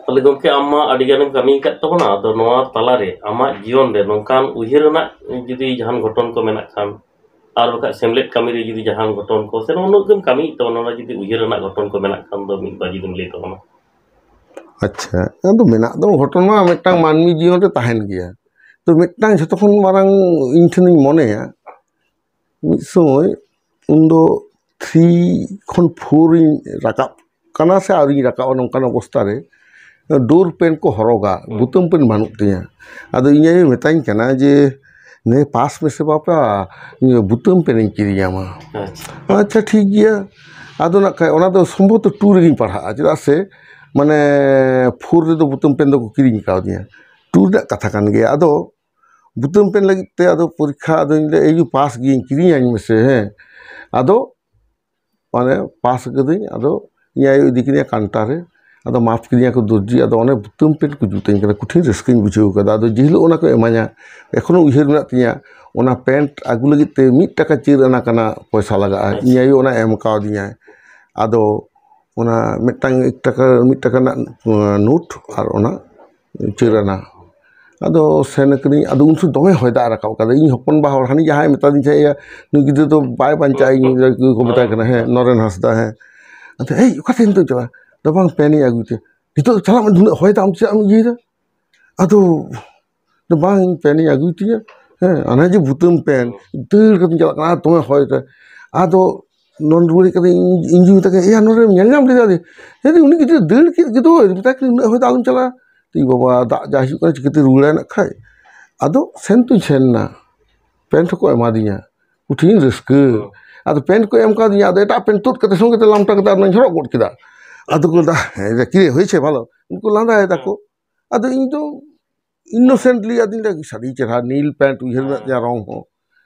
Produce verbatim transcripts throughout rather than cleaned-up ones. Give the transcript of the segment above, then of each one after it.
ᱛᱟᱦᱞᱮ ᱜᱚᱢᱠᱮ, ᱟᱢ ᱢᱟ ᱟᱹᱰᱤ ᱜᱟᱱᱮᱢ ᱠᱟᱹᱢᱤ ᱟᱠᱟᱫ ᱛᱟᱵᱚᱱᱟ, ᱟᱫᱚ ᱱᱚᱣᱟ ᱛᱟᱞᱟᱨᱮ ᱟᱢᱟᱜ ᱡᱤᱭᱚᱱ ᱨᱮ ᱱᱚᱝᱠᱟᱱ ᱩᱭᱦᱟᱹᱨ ᱨᱮᱱᱟᱜ ᱡᱩᱫᱤ ᱡᱟᱦᱟᱱ ᱜᱷᱚᱴᱚᱱ ᱠᱚ ᱢᱮᱱᱟᱜ ᱠᱷᱟᱱ, ᱟᱨ ᱵᱟᱠᱷᱟᱡ ᱥᱮᱢᱞᱮᱫ ᱠᱟᱹᱢᱤ ᱨᱮ ᱡᱩᱫᱤ ᱡᱟᱦᱟᱱ ᱜᱷᱚᱴᱚᱱ ᱠᱚ, ᱥᱮ ᱱᱚᱜᱼᱚ ᱱᱩᱱᱟᱹᱜ ᱜᱮᱢ ᱠᱟᱹᱢᱤᱭᱮᱫ ᱛᱟᱵᱚᱱᱟ, ᱚᱱᱟ ᱡᱩᱫᱤ ᱩᱭᱦᱟᱹᱨ ᱨᱮᱱᱟᱜ ᱜᱷᱚᱴᱚᱱ ᱠᱚ ᱢᱮᱱᱟᱜ ᱠᱷᱟᱱ ᱫᱚ ᱢᱤᱫ ᱵᱟᱨ ᱡᱩᱫᱤᱢ ᱞᱟᱹᱭ ᱛᱟᱵᱚᱱᱟ᱾ ᱟᱪᱪᱷᱟ, ᱟᱫᱚ ᱢᱮᱱᱟᱜ ᱫᱚ ᱜᱷᱚᱴᱚᱱ ᱢᱟ ᱢᱤᱫᱴᱟᱝ ᱢᱟᱹᱱᱢᱤ ᱡᱤᱭᱚᱱ ᱨᱮ ᱛᱟᱦᱮᱱ ᱜᱮᱭᱟ᱾ ᱛᱚ ᱢᱤᱫᱴᱟᱝ ᱡᱷᱚᱛᱚ ᱠᱷᱚᱱ ᱢᱟᱨᱟᱝ ᱤᱧ ᱴᱷᱮᱱᱤᱧ ᱢᱚᱱᱮᱭᱟ, ᱢᱤᱫ ᱥᱚᱢᱚᱭ ᱩᱱᱫᱚ ᱛᱷᱨᱤ ᱠᱷᱚᱱ ᱯᱷᱳᱨ ᱤᱧ ᱨᱟᱠᱟᱵ ᱠᱟᱱᱟ ᱥᱮ ᱟᱹᱣᱨᱤᱧ ᱨᱟᱠᱟᱵᱼᱟ, ᱱᱚᱝᱠᱟᱱ ᱚᱵᱚᱥᱛᱷᱟ ᱨᱮ ᱰᱳᱨ ᱯᱮᱱ ᱠᱚ ᱦᱚᱨᱚᱜᱟ, ᱵᱩᱛᱟᱹᱢ ᱯᱮᱱ ᱵᱟᱹᱱᱩᱜ ᱛᱤᱧᱟ᱾ ᱟᱫᱚ ᱤᱧ ᱟᱭᱳᱭ ᱢᱮᱛᱟᱧ ᱠᱟᱱᱟ ᱡᱮ, "ᱱᱮ ᱯᱟᱥ ᱢᱮᱥᱮ ᱵᱟᱯᱟ, ᱤᱧ ᱵᱩᱛᱟᱹᱢ ᱯᱮᱱ ᱤᱧ ᱠᱤᱨᱤᱧ ᱟᱢᱟ᱾" ᱟᱪᱪᱷᱟ᱾ ᱟᱪᱪᱷᱟ, ᱴᱷᱤᱠ ᱜᱮᱭᱟ᱾ ᱟᱫᱚ ᱱᱟᱜ ᱠᱷᱟᱡ ᱚᱱᱟ ᱫᱚ ᱥᱚᱢᱵᱷᱚᱵᱚᱛᱚ ᱴᱩ ᱨᱮᱜᱤᱧ ᱯᱟᱲᱦᱟᱜᱼᱟ, ᱪᱮᱫᱟᱜ ᱥᱮ ᱢᱟᱱᱮ ᱯᱷᱳᱨ ᱨᱮᱫᱚ ᱵᱩᱛᱟᱹᱢ ᱯᱮᱱ ᱫᱚᱠᱚ ᱠᱤᱨᱤᱧ ᱠᱟᱣᱫᱤᱧᱟ, ᱴᱩ ᱨᱮᱱᱟᱜ ᱠᱟᱛᱷᱟ ᱠᱟᱱ ᱜᱮᱭᱟ᱾ ᱟᱫᱚ ᱵᱩᱛᱟᱹᱢ ᱯᱮᱱ ᱞᱟᱹᱜᱤᱫ ᱛᱮ ᱟᱫᱚ ᱯᱚᱨᱤᱠᱠᱷᱟ ᱟᱫᱚᱧ ᱞᱟᱹᱭᱟ, "ᱮᱭ ᱡᱩ ᱯᱟᱥ ᱜᱤᱭᱟᱹᱧ, ᱠᱤᱨᱤᱧᱟᱹᱧ ᱢᱮᱥᱮ, ᱦᱮᱸ?" ᱟᱫᱚ ᱢᱟᱱᱮ ᱯᱟᱥ ᱠᱟᱹᱫᱟᱹᱧ᱾ ᱟᱫᱚ ᱤᱧ ᱟᱭᱳ ᱤᱫᱤ ᱠᱤᱫᱤᱧᱟ ᱠᱟᱱᱴᱟ ᱨᱮ, ᱟᱫᱚ ᱢᱟᱯ ᱠᱤᱫᱤᱧᱟ ᱠᱚ ᱫᱚᱨᱡᱤ, ᱟᱫᱚ ᱚᱱᱮ ᱵᱩᱛᱟᱹᱢ ᱯᱮᱱ ᱠᱚ ᱡᱩᱛᱟᱹᱧ ᱠᱟᱱᱟ, ᱠᱩᱴᱷᱤᱱ ᱨᱟᱹᱥᱠᱟᱹᱧ ᱵᱩᱡᱷᱟᱹᱣ ᱠᱟᱫᱟ᱾ ᱟᱫᱚ ᱡᱮ ᱦᱤᱞᱳᱜ ᱚᱱᱟ ᱠᱚ ᱮᱢᱟᱧᱟ, ᱮᱠᱷᱚᱱᱳ ᱩᱭᱦᱟᱹᱨ ᱢᱮᱱᱟᱜ ᱛᱤᱧᱟ, ᱚᱱᱟ ᱯᱮᱱᱴ ᱟᱹᱜᱩ ᱞᱟᱹᱜᱤᱫ ᱛᱮ ᱢᱤᱫ ᱴᱟᱠᱟ ᱪᱟᱹᱨ ᱟᱱᱟ ᱠᱟᱱᱟ ᱯᱚᱭᱥᱟ ᱞᱟᱜᱟᱜᱼᱟ, ᱤᱧ ᱟᱭᱳ ᱚᱱᱟ ᱮᱢ ᱠᱟᱣᱫᱤᱧᱟᱭ᱾ ᱟᱫᱚ ᱚᱱᱟ ᱢᱤᱫᱴᱟᱝ ᱮᱠ ᱴᱟᱠᱟ, ᱢᱤᱫ ᱴᱟᱠᱟ ᱨᱮᱱᱟᱜ ᱱᱳᱴ ᱟᱨ ᱚᱱᱟ ᱪᱟᱹᱨ ᱟᱱᱟ᱾ ᱟᱫᱚ ᱥᱮᱱ ᱠᱟᱹᱱᱟᱹᱧ, ᱟᱫᱚ ᱩᱱ ᱥᱚᱢᱚᱭ ᱫᱚᱢᱮ ᱦᱚᱭ ᱫᱟᱜ ᱨᱟᱠᱟᱵ ᱠᱟᱫᱟ᱾ ᱤᱧ ᱦᱚᱯᱚᱱ ᱵᱟ ᱦᱚᱲ ᱦᱟᱹᱱᱤ ᱡᱟᱦᱟᱸᱭ ᱢᱮᱛᱟᱫᱤᱧ ᱛᱟᱦᱮᱸᱜᱼᱟ, "ᱱᱩᱭ ᱜᱤᱫᱽᱨᱟᱹ ᱫᱚ ᱵᱟᱭ ᱵᱟᱧᱪᱟᱜᱼᱟ", ᱤᱧ ᱜᱤᱫᱽᱨᱟᱹ ᱠᱚ ᱢᱮᱛᱟᱭ ᱠᱟᱱᱟ, ᱦᱮᱸ, ᱱᱚᱨᱮᱱ ᱦᱟᱸᱥᱫᱟ, ᱦᱮᱸ᱾ ᱟᱫᱚ, "ᱮᱭ, ᱚᱠᱟ ᱥᱮᱱ ᱫᱚ ᱪᱟᱞᱟᱜ?" "ᱫᱚ ᱵᱟᱝ, ᱯᱮᱱ ᱤᱧ ᱟᱹᱜᱩᱭ ᱛᱮ, ᱱᱤᱛᱚᱜ ᱫᱚ ᱪᱟᱞᱟᱜ ᱢᱮ, ᱱᱩᱱᱟᱹᱜ ᱦᱚᱭ ᱫᱟᱜ ᱟᱢ ᱪᱮᱫᱟᱜ ᱮᱢ ᱤᱭᱟᱹᱭᱮᱫᱟ?" ᱟᱫᱚ, "ᱫᱚ ᱵᱟᱝ, ᱤᱧ ᱯᱮᱱ ᱤᱧ ᱟᱹᱜᱩᱭ ᱛᱤᱧᱟ", ᱦᱮᱸ, ᱚᱱᱮ ᱡᱮ ᱵᱩᱛᱟᱹᱢ ᱯᱮᱱ, ᱫᱟᱹᱲ ᱠᱟᱛᱮᱧ ᱪᱟᱞᱟᱜ ᱠᱟᱱᱟ, ᱟᱨ ᱫᱚᱢᱮ ᱦᱚᱭ ᱫᱟᱭ᱾ ᱟᱫᱚ ᱱᱚᱰᱮ ᱨᱩᱣᱟᱹᱲ ᱦᱮᱡ ᱠᱟᱛᱮ ᱤᱧ, ᱤᱧ ᱡᱩ ᱢᱮᱛᱟᱭ ᱠᱟᱱᱟ, "ᱮᱭᱟ, ᱱᱚᱰᱮᱢ ᱧᱮᱞ ᱧᱟᱢ ᱞᱮᱫᱟ?" "ᱞᱟᱹᱭ ᱫᱟᱹᱧ, ᱩᱱᱤ ᱜᱤᱫᱽᱨᱟᱹ ᱫᱟᱹᱲ ᱠᱮᱫ ᱜᱮᱫᱚᱭ", ᱢᱮᱛᱟᱭ ᱠᱟᱹᱱᱟᱹᱧ, "ᱩᱱᱟᱹᱜ ᱦᱚᱭ ᱫᱟᱜ ᱟᱞᱚᱢ ᱪᱟᱞᱟᱜᱼᱟ᱾" ᱛᱚ ᱤᱧ ᱵᱟᱵᱟ ᱫᱟᱜ ᱡᱟ ᱦᱤᱡᱩᱜ ᱠᱟᱱᱟ, ᱪᱤᱠᱟᱹᱛᱮ ᱨᱩᱣᱟᱹᱲᱟᱭ ᱱᱟᱜ ᱠᱷᱟᱡ? ᱟᱫᱚ ᱥᱮᱱ ᱛᱩᱧ ᱥᱮᱱ ᱮᱱᱟ, ᱯᱮᱱᱴ ᱦᱚᱸᱠᱚ ᱮᱢᱟᱫᱤᱧᱟ, ᱠᱩᱴᱷᱤᱱ ᱨᱟᱹᱥᱠᱟᱹ᱾ ᱟᱫᱚ ᱯᱮᱱᱴ ᱠᱚ ᱮᱢ ᱠᱟᱣᱫᱤᱧᱟ, ᱟᱫᱚ ᱮᱴᱟᱜ ᱯᱮᱱᱴ ᱛᱩᱫ ᱠᱟᱛᱮ ᱥᱚᱸᱜᱮ ᱛᱮ ᱞᱟᱢᱴᱟ ᱠᱟᱛᱮ ᱟᱨ ᱚᱱᱟᱧ ᱦᱚᱨᱚᱜ ᱜᱚᱫ ᱠᱮᱫᱟ᱾ ᱟᱫᱚ ᱠᱚ ᱞᱟᱸᱫᱟ, "ᱦᱮᱸ, ᱠᱤᱨᱮ ᱦᱩᱭ ᱪᱮ ᱵᱷᱟᱞᱚ?" ᱩᱱᱠᱩ ᱞᱟᱸᱫᱟᱭ ᱫᱟᱠᱚ᱾ ᱟᱫᱚ ᱤᱧ ᱫᱚ ᱤᱱᱳᱥᱮᱱᱴᱞᱤ ᱟᱫᱚᱧ ᱞᱟᱹᱭᱟ, "ᱥᱟᱹᱨᱤ ᱪᱮᱦᱨᱟ ᱱᱤᱞ ᱯᱮᱱᱴ", ᱩᱭᱦᱟᱹᱨ ᱢᱮᱱᱟᱜ ᱛᱤᱧᱟ ᱨᱚᱝ ᱦᱚᱸ᱾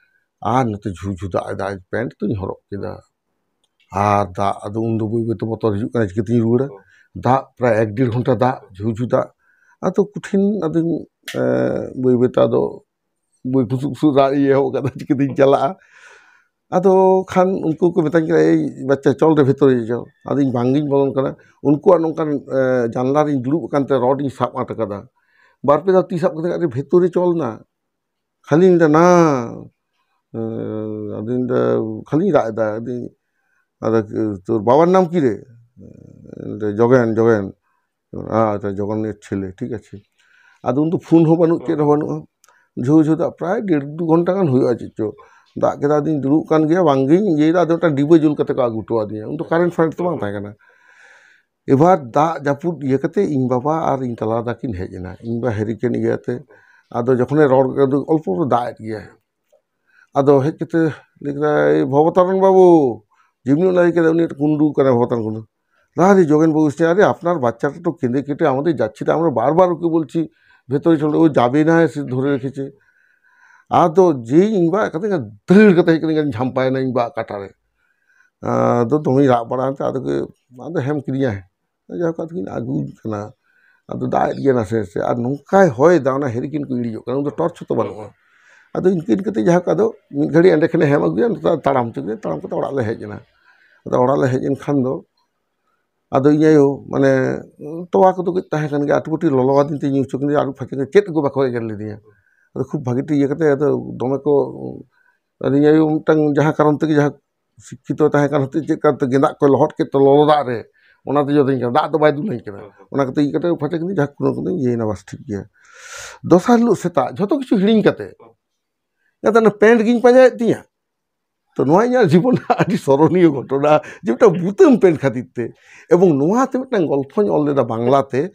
ᱟᱨ ᱱᱚᱛᱮ ᱡᱷᱩ ᱡᱷᱩ ᱫᱟᱜ ᱮᱫᱟᱭ, ᱯᱮᱱᱴ ᱫᱚᱧ ᱦᱚᱨᱚᱜ ᱠᱮᱫᱟ᱾ ᱟᱨ ᱫᱟᱜ, ᱟᱫᱚ ᱩᱱᱫᱚ ᱵᱟᱹᱭ ᱵᱟᱹᱭᱛᱮ ᱵᱚᱛᱚᱨ ᱦᱤᱡᱩᱜ ᱠᱟᱱᱟ, ᱪᱤᱠᱟᱹᱛᱤᱧ ᱨᱩᱣᱟᱹᱲᱟ? ᱫᱟᱜ ᱯᱨᱟᱭ ᱮᱠ ᱰᱮᱲ ᱜᱷᱚᱱᱴᱟ ᱫᱟᱜ, ᱡᱷᱩ ᱡᱷᱩ ᱫᱟᱜ᱾ ᱟᱫᱚ ᱠᱚᱴᱷᱤᱱ, ᱟᱫᱚᱧ, ᱮᱸ, ᱵᱟᱹᱭ ᱵᱟᱹᱭᱛᱮ ᱟᱫᱚ ᱵᱟᱹᱭ ᱵᱩᱥᱩᱵ ᱵᱩᱥᱩᱵ ᱨᱟᱜ ᱤᱧ ᱮᱦᱚᱵ ᱠᱟᱫᱟ, ᱪᱤᱠᱟᱹᱛᱤᱧ ᱪᱟᱞᱟᱜᱼᱟ? ᱟᱫᱚ ᱠᱷᱟᱱ ᱩᱱᱠᱩ ᱠᱚ ᱢᱮᱛᱟᱹᱧ ᱠᱟᱱᱟ, "ᱮᱭ ᱵᱟᱪᱪᱟ, ᱪᱚᱞ ᱨᱮ ᱵᱷᱮᱛᱚᱨᱮ ᱪᱚᱞ᱾" ᱟᱫᱚ ᱤᱧ ᱵᱟᱝᱜᱤᱧ ᱵᱚᱞᱚᱱ ᱠᱟᱱᱟ᱾ ᱩᱱᱠᱩᱣᱟᱜ ᱱᱚᱝᱠᱟᱱ ᱮ, ᱡᱟᱱᱞᱟ ᱨᱤᱧ ᱫᱩᱲᱩᱵ ᱟᱠᱟᱱ ᱛᱮ ᱨᱚᱰ ᱤᱧ ᱥᱟᱵ ᱟᱴ ᱟᱠᱟᱫᱟ᱾ ᱵᱟᱨ ᱯᱮ ᱫᱷᱟᱣ ᱛᱤ ᱥᱟᱵ ᱠᱟᱛᱮ, "ᱟᱨᱮ ᱵᱷᱮᱛᱚᱨᱮ ᱪᱚᱞ ᱱᱟ᱾" ᱠᱷᱟᱹᱞᱤᱧ ᱞᱟᱹᱭᱫᱟ, "ᱱᱟ᱾" ᱮ, ᱟᱫᱚᱧ ᱞᱟᱹᱭᱫᱟ, ᱠᱷᱟᱹᱞᱤᱧ ᱨᱟᱜ ᱮᱫᱟ᱾ ᱟᱫᱚᱧ, "ᱟᱫᱚ ᱛᱳᱨ ᱵᱟᱵᱟᱨ ᱱᱟᱢ ᱠᱤ ᱨᱮ?" ᱞᱟᱹᱭᱫᱟ, "ᱡᱚᱜᱮᱱ, ᱡᱚᱜᱮᱱ᱾" "ᱟᱪᱪᱷᱟ, ᱡᱚᱜᱚᱱ ᱮᱨ ᱪᱷᱮᱞᱮ, ᱴᱷᱤᱠ ᱟᱪᱷᱮ᱾" ᱟᱫᱚ ᱩᱱ ᱫᱚ ᱯᱷᱳᱱ ᱦᱚᱸ ᱵᱟᱹᱱᱩᱜ, ᱪᱮᱫ ᱦᱚᱸ ᱵᱟᱹᱱᱩᱜᱼᱟ᱾ ᱡᱷᱟᱹᱣ ᱡᱷᱟᱹᱣ ᱫᱟᱜ ᱯᱨᱟᱭ ᱰᱮᱲ ᱫᱩ ᱜᱷᱚᱱᱴᱟ ᱜᱟᱱ ᱦᱩᱭᱩᱜᱼᱟ ᱪᱮᱫ ᱪᱚ᱾ ᱫᱟᱜ ᱠᱮᱫᱟ, ᱟᱫᱚᱧ ᱫᱩᱲᱩᱵ ᱠᱟᱱ ᱜᱮᱭᱟ, ᱵᱟᱝᱜᱤᱧ ᱤᱭᱟᱹᱭᱮᱫᱟ, ᱟᱫᱚ ᱢᱤᱫᱴᱟᱝ ᱰᱤᱵᱟᱹ ᱡᱩᱞ ᱠᱟᱛᱮ ᱠᱚ ᱟᱹᱜᱩ ᱦᱚᱴᱚ ᱟᱫᱤᱧᱟ᱾ ᱩᱱ ᱫᱚ ᱠᱟᱨᱮᱱᱴ ᱯᱷᱟᱨᱮᱱᱴ ᱫᱚ ᱵᱟᱝ ᱛᱟᱦᱮᱸ ᱠᱟᱱᱟ᱾ ᱮᱵᱟᱨ ᱫᱟᱜ ᱡᱟᱹᱯᱩᱫ ᱤᱭᱟᱹ ᱠᱟᱛᱮ ᱤᱧ ᱵᱟᱵᱟ ᱟᱨ ᱤᱧ ᱛᱟᱞᱟ ᱫᱟᱫᱟ ᱠᱤᱱ ᱦᱮᱡ ᱮᱱᱟ, ᱤᱧ ᱵᱟ ᱦᱮᱨᱤᱠᱮᱱ ᱤᱭᱟᱹᱛᱮ᱾ ᱟᱫᱚ ᱡᱚᱠᱷᱚᱱᱮ ᱨᱚᱲ ᱠᱮᱫᱟ, ᱚᱞᱯᱚ ᱚᱞᱯᱚ ᱫᱟᱜ ᱮᱫ ᱜᱮᱭᱟᱭ᱾ ᱟᱫᱚ ᱦᱮᱡ ᱠᱟᱛᱮ ᱞᱟᱹᱭ ᱠᱮᱫᱟᱭ, "ᱵᱷᱚᱵᱚᱛᱟᱨᱚᱱ ᱵᱟᱹᱵᱩ", ᱡᱮᱢᱱᱤ ᱞᱟᱹᱭ ᱠᱮᱫᱟ, ᱩᱱᱤ ᱠᱩᱱᱰᱩ ᱠᱟᱱᱟᱭ, ᱵᱷᱚᱵᱚᱛᱟᱨᱚᱱ ᱠᱩᱱᱰᱩ᱾ "ᱟᱨᱮ ᱡᱚᱜᱮᱱ ᱵᱟᱹᱵᱩ, ᱥᱮ ᱟᱨᱮ ᱟᱯᱱᱟᱨ ᱵᱟᱪᱪᱟটা তো কেঁদে কেটে আমাদের যাচ্ছে, আমরা বারবার ওকে বলছি ভেতরে চলো, ও যাবে না, সে ধরে রেখেছে।" ᱟᱫᱚ ᱡᱮ ᱤᱧ ᱵᱟ ᱠᱟᱛᱮ ᱫᱟᱹᱲ ᱠᱟᱛᱮ ᱦᱮᱡ ᱠᱟᱛᱮ ᱡᱷᱟᱢᱯᱟᱭᱮᱱᱟ ᱤᱧ ᱵᱟ ᱠᱟᱴᱟ ᱨᱮ᱾ ᱟᱫᱚ ᱫᱚᱢᱮᱧ ᱨᱟᱜ ᱵᱟᱲᱟ ᱮᱱᱛᱮ, ᱟᱫᱚ ᱠᱚ, ᱟᱫᱚ ᱦᱮᱢ ᱠᱤᱫᱤᱧᱟᱭ᱾ ᱡᱟᱭᱦᱳᱠ, ᱟᱫᱚ ᱠᱤᱱ ᱟᱹᱜᱩᱧ ᱠᱟᱱᱟ᱾ ᱟᱫᱚ ᱫᱟᱜ ᱮᱫ ᱜᱮᱭᱟ ᱱᱟᱥᱮ ᱱᱟᱥᱮ, ᱟᱨ ᱱᱚᱝᱠᱟᱭ ᱦᱚᱭ ᱫᱟ, ᱚᱱᱟ ᱦᱮᱨᱤᱠᱮᱱ ᱠᱚ ᱤᱲᱤᱡᱚᱜ ᱠᱟᱱᱟ, ᱩᱱ ᱫᱚ ᱴᱚᱨᱪ ᱦᱚᱸᱛᱚ ᱵᱟᱹᱱᱩᱜᱼᱟ᱾ ᱟᱫᱚ ᱤᱱᱠᱟᱹ ᱤᱱᱠᱟᱹᱛᱮ ᱡᱟᱭᱦᱳᱠ, ᱟᱫᱚ ᱢᱤᱫ ᱜᱷᱟᱹᱲᱤᱡ ᱮᱸᱰᱮ ᱠᱷᱟᱱᱮ ᱦᱮᱢ ᱟᱹᱜᱩᱭᱟ, ᱱᱚᱛᱮ ᱛᱟᱲᱟᱢ ᱦᱚᱪᱚ ᱠᱮᱫᱟ, ᱛᱟᱲᱟᱢ ᱠᱟᱛᱮ ᱚᱲᱟᱜ ᱞᱮ ᱦᱮᱡ ᱮᱱᱟ᱾ ᱟᱫᱚ ᱚᱲᱟᱜ ᱞᱮ ᱦᱮᱡ ᱮᱱ ᱠᱷᱟᱱ ᱫᱚ, ᱟᱫᱚ ᱤᱧ ᱟᱭᱳ, ᱢᱟᱱᱮ, ᱛᱚᱣᱟ ᱠᱚᱫᱚ ᱠᱟᱹᱡ ᱛᱟᱦᱮᱸ ᱠᱟᱱ ᱜᱮᱭᱟ, ᱟᱹᱴᱩ ᱯᱟᱹᱴᱩ ᱞᱚᱞᱚ ᱟᱹᱫᱤᱧ ᱛᱮ ᱧᱩ ᱦᱚᱪᱚ ᱠᱤᱫᱤᱧᱟ, ᱟᱹᱨᱩᱵ ᱯᱷᱟᱨᱪᱟ ᱠᱟᱛᱮ ᱪᱮᱫ ᱠᱚ ᱵᱟᱠᱚ ᱮᱜᱮᱨ ᱞᱤᱫᱤᱧᱟ᱾ ᱟᱫᱚ ᱠᱷᱩᱵ ᱵᱷᱟᱹᱜᱤ ᱴᱷᱤᱠ ᱤᱭᱟᱹ ᱠᱟᱛᱮ, ᱟᱫᱚ ᱫᱚᱢᱮ ᱠᱚ, ᱟᱫᱚ ᱤᱧ ᱟᱭᱳ ᱢᱤᱫᱴᱟᱝ ᱡᱟᱦᱟᱸ ᱠᱟᱨᱚᱱ ᱛᱮᱜᱮ, ᱡᱟᱦᱟᱸ ᱥᱤᱠᱠᱷᱤᱛᱚ ᱛᱟᱦᱮᱸ ᱠᱟᱱ ᱦᱚᱛᱮᱡ ᱪᱮᱫ ᱠᱟᱛᱮ ᱜᱮᱸᱫᱟᱜ ᱠᱚᱭ ᱞᱚᱦᱚᱫ ᱠᱮᱫ ᱛᱮ ᱞᱚᱞᱚ ᱫᱟᱜ ᱨᱮ, ᱚᱱᱟᱛᱮ ᱡᱚᱫᱟᱹᱧ ᱠᱟᱱᱟ, ᱫᱟᱜ ᱫᱚ ᱵᱟᱭ ᱫᱩᱞᱟᱹᱧ ᱠᱟᱱᱟ᱾ ᱚᱱᱟ ᱠᱟᱛᱮ ᱤᱭᱟᱹ ᱠᱟᱛᱮ ᱯᱷᱟᱨᱪᱟ ᱠᱤᱫᱤᱧ, ᱡᱟᱦᱟᱸ ᱠᱳᱱᱳ ᱠᱳᱱᱳ ᱤᱭᱟᱹᱭᱮᱱᱟ, ᱵᱟᱥ ᱴᱷᱤᱠ ᱜᱮᱭᱟ᱾ ᱫᱚᱥᱟᱨ ᱦᱤᱞᱳᱜ ᱥᱮᱛᱟᱜ ᱡᱷᱚᱛᱚ ᱠᱤᱪᱷᱩ ᱦᱤᱲᱤᱧ ᱠᱟᱛᱮ, ᱟᱫᱚ ᱚᱱᱟ ᱯᱮᱱᱴ ᱜᱤᱧ ᱯᱟᱸᱡᱟᱭᱮᱫ ᱛᱤᱧᱟ᱾ ᱛᱚ, ᱱᱚᱣᱟ ᱤᱧᱟᱹᱜ ᱡᱤᱵᱚᱱ ᱨᱮᱱᱟᱜ ᱟᱹᱰᱤ ᱥᱚᱨᱚᱱᱤᱭᱚ ᱜᱷᱚᱴᱚᱱᱟ, ᱡᱮ ᱢᱤᱫᱴᱟᱝ ᱵᱩᱛᱟᱹᱢ ᱯᱮᱱᱴ ᱠᱷᱟᱹᱛᱤᱨ ᱛᱮ᱾ ᱮᱵᱚᱝ ᱱᱚᱣᱟ ᱛᱮ ᱢᱤᱫᱴᱟᱝ ᱜᱚᱞᱯᱷᱚᱧ ᱚᱞ ᱞᱮᱫᱟ ᱵᱟᱝᱞᱟ ᱛᱮ,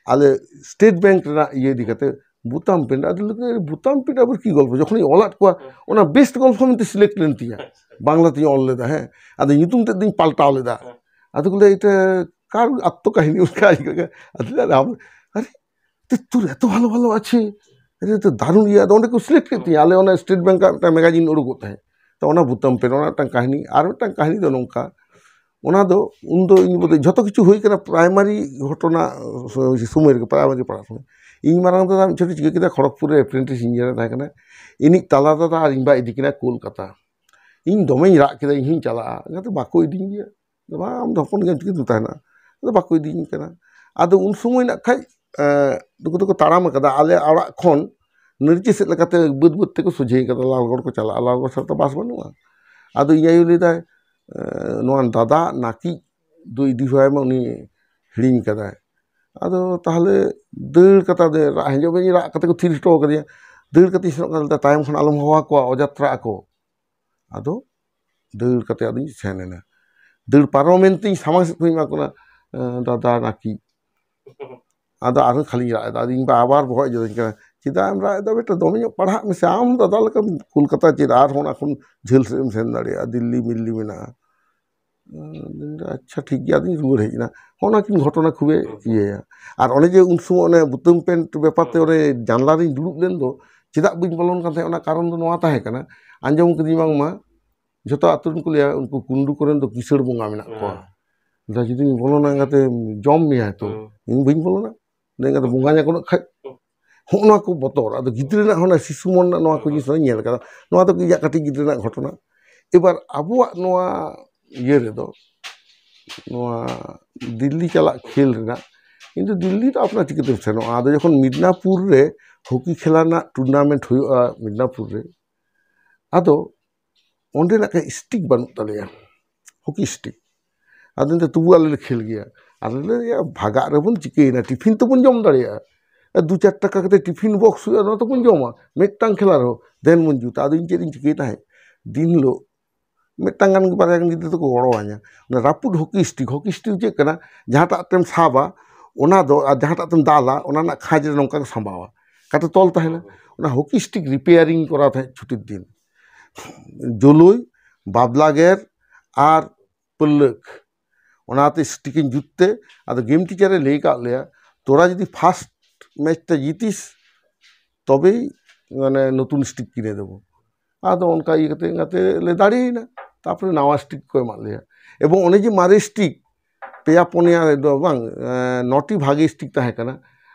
ᱟᱞᱮ ᱥᱴᱮᱴ ᱵᱮᱝᱠ ᱨᱮᱱᱟᱜ ᱤᱭᱟᱹ ᱤᱫᱤ ᱠᱟᱛᱮ, ᱵᱩᱛᱟᱢ ᱯᱮᱱᱴ᱾ ᱟᱫᱚ ᱞᱟᱹᱭ ᱫᱟᱹᱧ, "ᱵᱩᱛᱟᱢ ᱯᱮᱱᱴ ᱟᱵᱟᱨ ᱠᱤ ᱜᱚᱞᱯᱷᱚ?" ᱡᱚᱠᱷᱚᱱᱤᱧ ᱚᱞᱟᱫ ᱠᱚᱣᱟ, ᱚᱱᱟ ᱵᱮᱥᱴ ᱜᱚᱞᱯᱷᱚ ᱢᱮᱱᱛᱮ ᱥᱤᱞᱮᱠᱴ ᱞᱮᱱ ᱛᱤᱧᱟ, ᱵᱟᱝᱞᱟ ᱛᱤᱧ ᱚᱞ ᱞᱮᱫᱟ, ᱦᱮᱸ᱾ ᱟᱫᱚ ᱧᱩᱛᱩᱢ ᱛᱮᱫ ᱫᱚᱧ ᱯᱟᱞᱴᱟᱣ ᱞᱮᱫᱟ᱾ ᱟᱫᱚ ᱠᱚ ᱞᱟᱹᱭᱟ, "ᱮᱴᱟ ᱠᱟᱨ ᱟᱛᱛᱚ ᱠᱟᱹᱦᱱᱤ ᱚᱱᱠᱟ?" ᱟᱫᱚ ᱞᱟᱹᱭᱟ, "ᱟᱢ, ᱟᱨᱮ, ᱛᱮ ᱛᱳᱨ ᱮᱛᱚ ᱵᱷᱟᱞᱚ ᱵᱷᱟᱞᱚ ᱟᱪᱷᱮ, ᱟᱨᱮ, ᱛᱚ ᱫᱟᱨᱩᱱ ᱤᱭᱟᱹ᱾" ᱟᱫᱚ ᱚᱸᱰᱮ ᱠᱚ ᱥᱤᱞᱮᱠᱴ ᱠᱮᱫ ᱛᱤᱧᱟ, ᱟᱞᱮ ᱚᱱᱟ ᱥᱴᱮᱴ ᱵᱮᱝᱠ ᱟᱜ ᱢᱤᱫᱴᱟᱝ ᱢᱮᱜᱟᱡᱤᱱ ᱩᱰᱩᱠᱚᱜ ᱛᱟᱦᱮᱸᱫ᱾ ᱛᱚ ᱚᱱᱟ ᱵᱩᱛᱟᱢ ᱯᱮᱱᱴ, ᱚᱱᱟ ᱢᱤᱫᱴᱟᱝ ᱠᱟᱹᱦᱱᱤ᱾ ᱟᱨ ᱢᱤᱫᱴᱟᱝ ᱠᱟᱹᱦᱱᱤ ᱫᱚ ᱱᱚᱝᱠᱟ, ᱚᱱᱟ ᱫᱚ ᱩᱱᱫᱚ ᱤᱧ ᱵᱚᱞᱛᱮ ᱡᱷᱚᱛᱚ ᱠᱤᱪᱷᱩ ᱦᱩᱭ ᱠᱟᱱᱟ ᱯᱨᱟᱭᱢᱟᱨᱤ ᱜᱷᱚᱴᱚᱱᱟ ᱥᱚᱢᱚᱭ ᱨᱮᱜᱮ, ᱯᱨᱟᱭᱢᱟᱨᱤ ᱯᱟᱲᱦᱟᱜ ᱥᱚᱢᱚᱭ᱾ ᱤᱧ ᱢᱟᱨᱟᱝ ᱫᱟᱫᱟ ᱢᱤᱫ ᱪᱷᱚᱴ ᱮ ᱪᱤᱠᱟᱹ ᱠᱮᱫᱟ, ᱠᱷᱚᱲᱚᱜᱽᱯᱩᱨ ᱨᱮ ᱮᱯᱨᱮᱱᱴᱤᱥ ᱤᱧᱡᱤᱱᱤᱭᱟᱨ ᱮ ᱛᱟᱦᱮᱸ ᱠᱟᱱᱟ, ᱤᱧᱤᱡ ᱛᱟᱞᱟ ᱫᱟᱫᱟ ᱟᱨ ᱤᱧ ᱵᱟ ᱤᱫᱤ ᱠᱤᱱᱟ ᱠᱳᱞᱠᱟᱛᱟ᱾ ᱤᱧ ᱫᱚᱢᱮᱧ ᱨᱟᱜ ᱠᱮᱫᱟ, ᱤᱧ ᱦᱚᱸᱧ ᱪᱟᱞᱟᱜᱼᱟ᱾ ᱚᱱᱟᱛᱮ ᱵᱟᱠᱚ ᱤᱫᱤᱧ ᱜᱮᱭᱟ᱾ ᱟᱫᱚ ᱵᱟᱝ, ᱟᱢ ᱫᱚ ᱦᱚᱯᱚᱱ ᱜᱮᱭᱟᱢ, ᱪᱤᱠᱟᱹᱛᱮᱢ ᱛᱟᱦᱮᱱᱟ? ᱟᱫᱚ ᱵᱟᱠᱚ ᱤᱫᱤᱧ ᱠᱟᱱᱟ᱾ ᱟᱫᱚ ᱩᱱ ᱥᱚᱢᱚᱭ ᱱᱟᱜ ᱠᱷᱟᱡ ᱮᱸ, ᱱᱩᱠᱩ ᱫᱚᱠᱚ ᱛᱟᱲᱟᱢ ᱟᱠᱟᱫᱟ᱾ ᱟᱞᱮ ᱚᱲᱟᱜ ᱠᱷᱚᱱ ᱱᱟᱹᱨᱡᱤ ᱥᱮᱫ ᱞᱮᱠᱟᱛᱮ ᱵᱟᱹᱫᱽ ᱵᱟᱹᱫᱽ ᱛᱮᱠᱚ ᱥᱚᱡᱷᱮ ᱠᱟᱫᱟ, ᱞᱟᱞᱜᱚᱲ ᱠᱚ ᱪᱟᱞᱟᱜᱼᱟ᱾ ᱞᱟᱞᱜᱚᱲ ᱥᱮᱫ ᱫᱚ ᱵᱟᱥ ᱵᱟᱹᱱᱩᱜᱼᱟ᱾ ᱟᱫᱚ ᱤᱧ ᱟᱭᱳ ᱞᱟᱹᱭᱫᱟᱭ, ᱮᱸ, ᱱᱚᱣᱟ ᱫᱟᱫᱟ ᱱᱟᱹᱠᱤᱡ ᱫᱚ ᱤᱫᱤ ᱦᱚᱣᱟᱭ ᱢᱮ, ᱩᱱᱤ ᱦᱤᱲᱤᱧ ᱠᱟᱫᱟᱭ᱾ ᱟᱫᱚ ᱛᱟᱦᱞᱮ ᱫᱟᱹᱲ ᱠᱟᱛᱮ, ᱟᱫᱚ ᱨᱟᱜ, ᱦᱮᱸᱡᱚᱜ ᱵᱮᱧ ᱨᱟᱜ ᱠᱟᱛᱮ ᱠᱚ ᱛᱷᱤᱨ ᱦᱚᱴᱚ ᱠᱟᱫᱤᱧᱟ᱾ ᱫᱟᱹᱲ ᱠᱟᱛᱮ ᱤᱧ ᱥᱮᱱᱚᱜ ᱠᱟᱱᱟ, ᱞᱟᱹᱭᱫᱟ, "ᱛᱟᱭᱚᱢ ᱠᱷᱚᱱ ᱟᱞᱚᱢ ᱦᱚᱦᱚ ᱟᱠᱚᱣᱟ, ᱚᱡᱟᱛᱨᱟᱜ ᱟᱠᱚ᱾" ᱟᱫᱚ ᱫᱟᱹᱲ ᱠᱟᱛᱮ ᱟᱫᱚᱧ ᱥᱮᱱ ᱮᱱᱟ᱾ ᱫᱟᱹᱲ ᱯᱟᱨᱚᱢᱮᱱ ᱛᱤᱧ ᱥᱟᱢᱟᱝ ᱥᱮᱫ ᱠᱷᱚᱱᱤᱧ ᱮᱢᱟ ᱠᱚ ᱠᱟᱱᱟ, "ᱮᱸ, ᱫᱟᱫᱟ ᱱᱟᱹᱠᱤᱡ?" ᱟᱫᱚ ᱟᱨᱦᱚᱸ ᱠᱷᱟᱹᱞᱤᱧ ᱨᱟᱜ ᱮᱫᱟ᱾ ᱟᱫᱚ ᱤᱧ ᱵᱟ ᱟᱵᱟᱨ ᱵᱚᱦᱚᱜ ᱡᱚᱫᱟᱹᱧ ᱠᱟᱱᱟ, "ᱪᱮᱫᱟᱜ ᱮᱢ ᱨᱟᱜ ᱮᱫᱟ ᱵᱮᱴᱟ? ᱫᱚᱢᱮ ᱧᱚᱜ ᱯᱟᱲᱦᱟᱜ ᱢᱮᱥᱮ, ᱟᱢ ᱫᱟᱫᱟ ᱞᱮᱠᱟᱢ ᱠᱳᱞᱠᱟᱛᱟ ᱪᱮᱫ, ᱟᱨᱦᱚᱸ ᱚᱱᱟ ᱠᱷᱚᱱ ᱡᱷᱟᱹᱞ ᱥᱮᱫ ᱮᱢ ᱥᱮᱱ ᱫᱟᱲᱮᱭᱟᱜᱼᱟ, ᱫᱤᱞᱞᱤ ᱢᱤᱞᱞᱤ ᱢᱮᱱᱟᱜᱼᱟ᱾" ᱟᱫᱚᱧ ᱞᱟᱹᱭᱫᱟ, "ᱟᱪᱪᱷᱟ, ᱴᱷᱤᱠ ᱜᱮᱭᱟ", ᱟᱫᱚᱧ ᱨᱩᱣᱟᱹᱲ ᱦᱮᱡ ᱮᱱᱟ᱾ ᱦᱚᱸᱜᱼᱚ ᱱᱚᱣᱟ ᱠᱤᱱ ᱜᱷᱚᱴᱚᱱᱟ ᱠᱷᱩᱵᱮ ᱤᱭᱟᱹᱭᱟ᱾ ᱟᱨ ᱚᱱᱮ ᱡᱮ ᱩᱱ ᱥᱚᱢᱚᱭ ᱚᱱᱮ ᱵᱩᱛᱟᱹᱢ ᱯᱮᱱᱴ ᱵᱮᱯᱟᱨ ᱛᱮ ᱚᱱᱮ ᱡᱟᱱᱞᱟ ᱨᱤᱧ ᱫᱩᱲᱩᱵ ᱞᱮᱱ ᱫᱚ, ᱪᱮᱫᱟᱜ ᱵᱟᱹᱧ ᱵᱚᱞᱚᱱ ᱠᱟᱱ ᱛᱟᱦᱮᱸᱫ, ᱚᱱᱟ ᱠᱟᱨᱚᱱ ᱫᱚ ᱱᱚᱣᱟ ᱛᱟᱦᱮᱸ ᱠᱟᱱᱟ, ᱟᱸᱡᱚᱢ ᱠᱟᱹᱫᱟᱹᱧ ᱵᱟᱝᱢᱟ ᱡᱷᱚᱛᱚ ᱟᱹᱛᱩ ᱨᱮᱱ ᱠᱚ ᱞᱟᱹᱭᱟ, "ᱩᱱᱠᱩ ᱠᱩᱱᱰᱩ ᱠᱚᱨᱮᱱ ᱫᱚ ᱠᱤᱥᱟᱹᱬ ᱵᱚᱸᱜᱟ ᱢᱮᱱᱟᱜ ᱠᱚᱣᱟ᱾ ᱦᱮᱸ᱾ ᱫᱟ ᱡᱩᱫᱤᱧ ᱵᱚᱞᱚᱱᱟ, ᱮᱸᱜᱟᱛᱮ ᱡᱚᱢ ᱢᱮᱭᱟᱭ ᱛᱚ, ᱦᱩᱸ᱾ ᱤᱧ ᱵᱟᱹᱧ ᱵᱚᱞᱚᱱᱟ, ᱮᱸᱜᱟᱛᱮ ᱵᱚᱸᱜᱟ ᱧᱟᱠᱚ ᱱᱟᱜ ᱠᱷᱟᱡ᱾" ᱦᱚᱸᱜᱼᱚ ᱱᱚᱣᱟ ᱠᱚ ᱵᱚᱛᱚᱨ᱾ ᱟᱫᱚ ᱜᱤᱫᱽᱨᱟᱹ ᱨᱮᱱᱟᱜ ᱦᱚᱸ ᱚᱱᱟ ᱥᱤᱥᱩ ᱢᱚᱱ ᱨᱮᱱᱟᱜ ᱱᱚᱣᱟ ᱠᱚ ᱡᱤᱱᱤᱥ ᱫᱚ ᱧᱮᱞ ᱠᱟᱫᱟ᱾ ᱱᱚᱣᱟ ᱫᱚ ᱤᱧᱟᱹᱜ ᱠᱟᱹᱴᱤᱡ ᱜᱤᱫᱽᱨᱟᱹ ᱨᱮᱱᱟᱜ ᱜᱷᱚᱴᱚᱱᱟ᱾ ᱮᱵᱟᱨ ᱟᱵᱚᱣᱟᱜ ᱱᱚᱣᱟ ᱤᱭᱟᱹ ᱨᱮᱫᱚ, ᱱᱚᱣᱟ ᱫᱤᱞᱞᱤ ᱪᱟᱞᱟᱜ ᱠᱷᱮᱞ ᱨᱮᱱᱟᱜ, ᱤᱧ ᱫᱚ ᱫᱤᱞᱞᱤ ᱫᱚ ᱟᱯᱱᱟᱨ ᱪᱤᱠᱟᱹᱛᱮᱢ ᱥᱮᱱᱚᱜᱼᱟ? ᱟᱫᱚ ᱡᱚᱠᱷᱚᱱ ᱢᱤᱫᱽᱱᱟᱯᱩᱨ ᱨᱮ ᱦᱚᱠᱤ ᱠᱷᱮᱞᱟ ᱨᱮᱱᱟᱜ ᱴᱩᱨᱱᱟᱢᱮᱱᱴ ᱦᱩᱭᱩᱜᱼᱟ ᱢᱤᱫᱽᱱᱟᱯᱩᱨ ᱨᱮ, ᱟᱫᱚ ᱚᱸᱰᱮ ᱱᱟᱜ ᱠᱷᱟᱡ ᱥᱴᱤᱠ ᱵᱟᱹᱱᱩᱜ ᱛᱟᱞᱮᱭᱟ, ᱦᱚᱠᱤ ᱥᱴᱤᱠ᱾ ᱟᱫᱚ ᱮᱱᱛᱮ ᱛᱚᱵᱩ ᱟᱞᱮ ᱞᱮ ᱠᱷᱮᱞ ᱜᱮᱭᱟ᱾ ᱟᱞᱮ ᱞᱮ ᱞᱟᱹᱭᱟ, "ᱵᱷᱟᱜᱟᱜ ᱨᱮᱵᱚᱱ ᱪᱤᱠᱟᱹᱭᱮᱱᱟ, ᱴᱤᱯᱷᱤᱱ ᱛᱚᱵᱚᱱ ᱡᱚᱢ ᱫᱟᱲᱮᱭᱟᱜᱼᱟ, ᱟᱨ ᱫᱩ ᱪᱟᱨ ᱴᱟᱠᱟ ᱠᱟᱛᱮ ᱴᱤᱯᱷᱤᱱ ᱵᱚᱠᱥ ᱦᱩᱭᱩᱜᱼᱟ, ᱱᱚᱣᱟ ᱛᱚᱵᱚᱱ ᱡᱚᱢᱟ, ᱢᱤᱫᱴᱟᱝ ᱠᱷᱮᱞᱟ ᱨᱮᱦᱚᱸ ᱫᱮᱱ ᱵᱚᱱ ᱡᱩᱛᱟ᱾" ᱟᱫᱚ ᱤᱧ ᱪᱮᱫ ᱤᱧ ᱪᱤᱠᱟᱹᱭ ᱛᱟᱦᱮᱸᱫ, ᱫᱤᱱ ᱦᱤᱞᱳᱜ ᱢᱤᱫᱴᱟᱝ ᱜᱟᱱ ᱵᱟᱨᱭᱟ ᱜᱟᱱ ᱜᱤᱫᱽᱨᱟᱹ ᱫᱚᱠᱚ ᱜᱚᱲᱚ ᱟᱹᱧᱟ᱾ ᱚᱱᱟ ᱨᱟᱹᱯᱩᱫ ᱦᱚᱠᱤ ᱥᱴᱤᱠ, ᱦᱚᱠᱤ ᱥᱴᱤᱠ ᱪᱮᱫ ᱠᱟᱱᱟ? ᱡᱟᱦᱟᱸᱴᱟᱜ ᱛᱮᱢ ᱥᱟᱵᱟ, ᱚᱱᱟ ᱫᱚ, ᱟᱨ ᱡᱟᱦᱟᱸᱴᱟᱜ ᱛᱮᱢ ᱫᱟᱞᱟ, ᱚᱱᱟ ᱨᱮᱱᱟᱜ ᱠᱷᱟᱸᱡ ᱨᱮ ᱱᱚᱝᱠᱟ ᱜᱮ ᱥᱟᱸᱵᱟᱣᱟ, ᱠᱟᱛᱮ ᱛᱚᱞ ᱛᱟᱦᱮᱱᱟ᱾ ᱚᱱᱟ ᱦᱚᱠᱤ ᱥᱴᱤᱠ ᱨᱤᱯᱮᱭᱟᱨᱤᱝ ᱠᱚᱨᱟᱣ ᱛᱟᱦᱮᱸᱫ ᱪᱷᱩᱴᱤᱨ ᱫᱤᱱ᱾ ᱡᱳᱞᱳᱭ, ᱵᱟᱵᱞᱟ ᱜᱮᱨ ᱟᱨ ᱯᱟᱹᱞᱞᱟᱹᱠ, ᱚᱱᱟᱛᱮ ᱥᱴᱤᱠᱤᱧ ᱡᱩᱛ ᱛᱮ, ᱟᱫᱚ ᱜᱮᱢ ᱴᱤᱪᱟᱨᱮ ᱞᱟᱹᱭ ᱠᱟᱜ ᱞᱮᱭᱟ, "ᱛᱚᱨᱟ ᱡᱩᱫᱤ ᱯᱷᱟᱥᱴ ᱢᱮᱪ ᱛᱮ ᱡᱤᱛᱤᱥ, ᱛᱚᱵᱮᱭ ᱢᱟᱱᱮ ᱱᱚᱛᱩᱱ ᱥᱴᱤᱠ ᱠᱤᱱᱮ ᱫᱮᱵᱚ᱾" ᱟᱫᱚ ᱚᱱᱠᱟ ᱤᱭᱟᱹ ᱠᱟᱛᱮ, ᱠᱟᱛᱮ ᱞᱮ ᱫᱟᱲᱮᱭᱮᱱᱟ᱾ ᱛᱟᱨᱯᱚᱨᱮ ᱱᱟᱣᱟ ᱥᱴᱤᱠ ᱠᱚ ᱮᱢᱟᱫ ᱞᱮᱭᱟ᱾ ᱮᱵᱚᱝ ᱚᱱᱮ ᱡᱮ ᱢᱟᱨᱮ ᱥᱴᱤᱠ, ᱯᱮᱭᱟ ᱯᱩᱱᱭᱟ ᱫᱚ ᱵᱟᱝ, ᱮᱸ, ᱱᱚᱴᱤ ᱵᱷᱟᱜᱮ ᱥᱴᱤᱠ ᱛᱟᱦᱮᱸ ᱠᱟᱱᱟ,